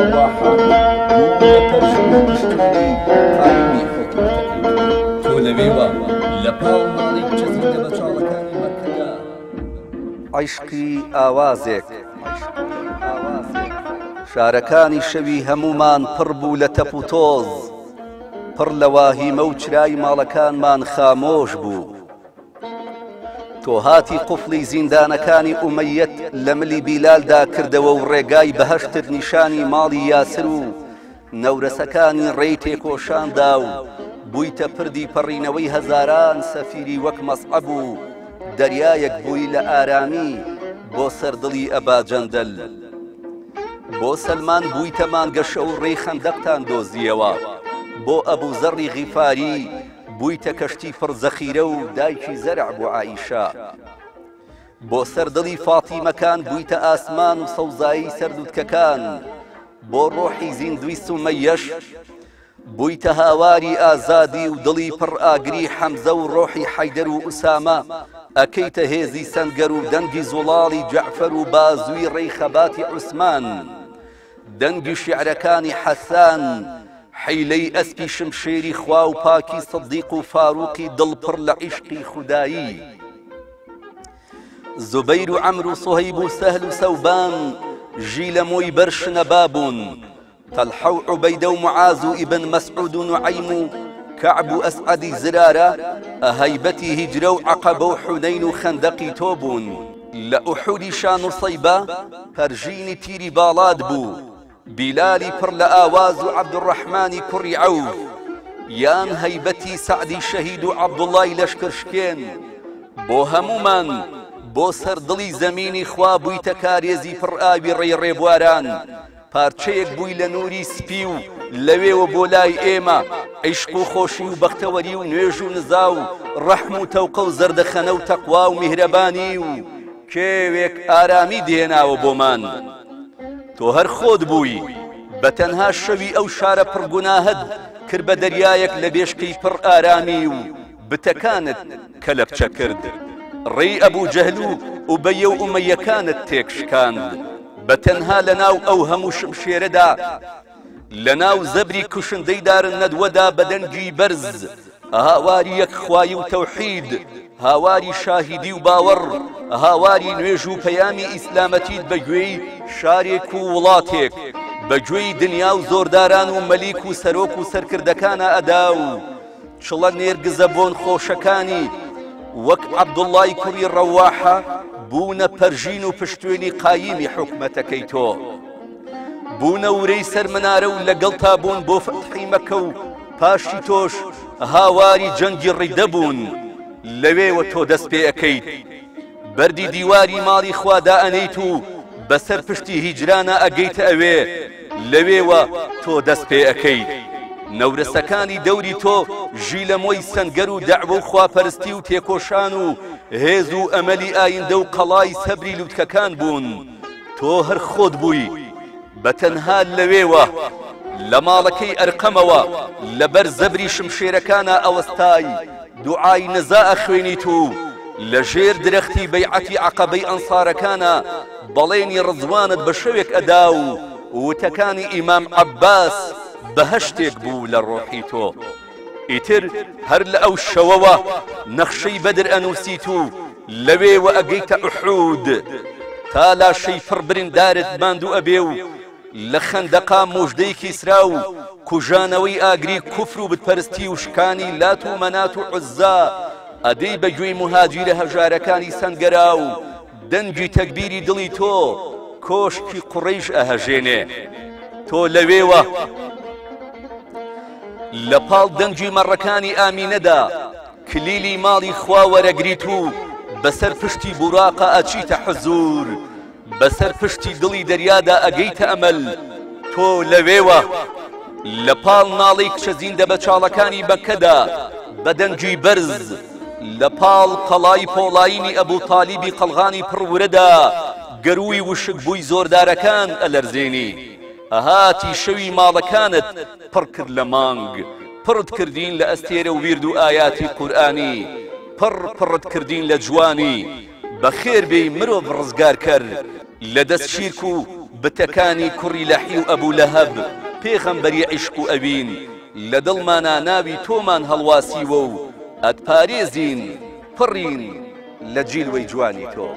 ڕەواحە بوونە پەرژین و پشتێنەی قایمی حوکمەتەکەی تۆ. تۆ لەوێوە لە پاڵ ماڵی کچە زیندەبەچاڵەکانی مەککەدا. عیشقی ئاوازێک. شارەکانی شەوی هەموومان پڕ بوو لە تەپ و تۆز، پڕ لە واهیمە و چرای ماڵەکانمان خامۆش بوو. تۆ هاتی قفڵی زیندانەکانی ئومەیەت لە ملی بیلالدا کردەوە و ڕێگای بەهەشتت نیشانی ماڵی یاسر و نەورەسەکانی ڕێی تێکۆشاندا و بوویتە پردی پەڕینەوەی هەزاران سەفیری وەک مەسعەب و دەریایەک بووی لە ئارامی بۆ سەر دڵی ئەبا جەندەل. بۆ سەلمان بوویتە مانگەشە و ڕێی خەندەقتان دۆزییەوە. بۆ ئەبوزەڕی غیفاری بوویتە کەشتی پڕ زەخیرە و دایکی زەرع بۆ عائیشە. بۆ سەر دڵی فاتیمەکان بوویتە ئاسمان و سەوزایی سەر لوتکەکان. بۆ ڕۆحی زیندووی سومەیەش بوویتە هاواری ئازادی و دڵی پڕ ئاگری حەمزە و ڕۆحی حەیدەر و ئوسامە ئەکەیتە هێزی سەنگەر و دەنگی زوڵاڵی جەعفەر و بازووی ڕێی خەباتی عوسمان دەنگی شیعرەکانی حەسان حیلەی ئەسپی شمشێری خوا و پاکی سدیق و فاروقی دڵ پڕ لە عیشقی خودایی. زوبەیر و عەمر و سوهەیب و سەهل و سەوبان ژیلەمۆی بەر شنەبا بوون، تەلحە و عوبەیدە و معاز و ئیبن مەسعود و نوعەیم و کەعب و ئەسعەدی زرارە هەیبەتی هیجرە و عەقەبە و حونەین و خەندەقی تۆ بوون. لە ئوحودیشا نوسەیبە پەرژینی تیری باڵات بوو، بیلالی پڕ لە ئاواز و عەبدولڕەحمانی کوڕی عەوف، یان هەیبەتی سەعدی شەهید و عەبدوڵای لەشکرشکێن، بۆ هەموومان، بۆ سەر دڵی زەمینی خوا بوویتە کارێزی پڕ ئاوی ڕێی ڕێبواران، پارچەیەک بووی لە نووری سپی و لەوێوە بۆ لای ئێمە عیشق و خۆشی و بەختەوەری و نوێژ و نزا و ڕەحم و تەوقە و زەردەخەنە و تەقوا و میهرەبانی و کێوێک ئارامی دێناوە بۆمان. تۆ هەر خۆت بووی، بە تەنها شەوی ئەو شارە پڕ گوناهەت کرد بە دەریایەک لە بێشکەی پڕ ئارامی و بتەکانت کەلەپچە کرد. ڕێی ئەبوو جەهل و ئوبەیە و ئومەیەکانت تێکشکاند. بە تەنها لەناو ئەو هەموو شمشێرەدا، لەناو زەبری کوشندەی دارالنەدوەدا بە دەنگی بەرز هاواری یەکخوایی و تەوحید، هاواری شاهیدی و باوەڕ، هاواری نوێژ و پەیامی ئیسلامەتیت بە گوێی شارێک و وڵاتێک، بە گوێی دنیا و زۆرداران و مەلیک و سەرۆک و سەرکردەکانا ئەدا و چڵە نێرگزە بۆن خۆشەکانی وەک عەبدوڵڵای کوڕی ڕەواحە بوونە پەرژین و پشتوێنی قایمی حکومەتەکەی تۆ. بوونە ورەی سەر منارە و لەگەڵتا بوون بۆ فەتحی مەکە و پاشی تۆش هاواری جەنگی ڕیدە بوون. لەوێوە تۆ دەست پێ ئەکەیت بەردی دیواری ماڵی خوا دائەنێیت و بەسەر پشتی هیجرانا ئەگەیتە ئەوێ، لەوێوە تۆ دەست پێ ئەکەیت. نەورەسەکانی دەوری تۆ ژیلەمۆی سەنگەر و دەعوە و خواپەرستی و تێکۆشان و هێز و ئەمەلی ئایندە و قەڵای سەبری لوتکەکان بوون. تۆ هەر خۆت بووی. بە تەنها لەوێوە، لە ماڵەکەی ئەرقەمەوە، لەبەر زەبری شمشێرەکانا ئەوەستای، دوعای نزا ئەخوێنیت و لە ژێر درەختی بەیعەتی عەقەبەی ئەنسارەکانا بەڵێنی ڕزوانت بە شەوێک ئەدا و وتەکانی ئیمام عەباس بەهەشتێک بوو لە ڕۆحی تۆ. ئیتر هەر لە ئەو شەوەوە نەخشەی بەدر ئەنووسیت و لەوێوە ئەگەیتە ئوحود تا لاشەی پڕ بریندارت ماندوو ئەبێ و لە خەندەقا موژدەی کیسرا و کوژانەوەی ئاگری کوفر و بتپەرستی و شکانی لات و مەنات و عوزا ئەدەی بە گوێی موهاجیرە هەژارەکانی سەنگەرا و دەنگی تەگبیری دڵی تۆ کۆشکی قوڕەیش ئەهەژێنێ. تۆ لەوێوە لە پاڵ دەنگی مەڕەکانی ئامینەدا کلیلی ماڵی خوا وەرەگریت و بەسەر پشتی بوراقا ئەچیتە حزوور، بەسەر پشتی دڵی دەریادا ئەگەیتە ئەمەل، تۆ لەوێوە لە پاڵ ناڵەی کچە زیندە بەچاڵەکانی مەککەدا بە دەنگی بەرز لە پاڵ قەڵای پۆڵایینی ئەبو تالیبی قەڵغانی پڕ ورەدا گەرووی وشکبووی زۆردارەکان ئەلەرزێنی. ئەهاتی شەوی ماڵەکانت پڕ کرد لە مانگ، پڕت کردین لە ئەستێرە و ویرد و ئایاتی قورئانی، پڕ پڕت کردین لە جوانی، بەخێر بێی مرۆڤ ڕزگارکەر لە دەست شیرک و. بتەکانی کوڕی لەحی و ئەبو لەهەب، پێغەمبەری عیشق و ئەوین، لە دڵمانا ناوی تۆمان هەڵواسیوە و ئەتپارێزین، پڕین لە جیلوەی جوانی تۆ.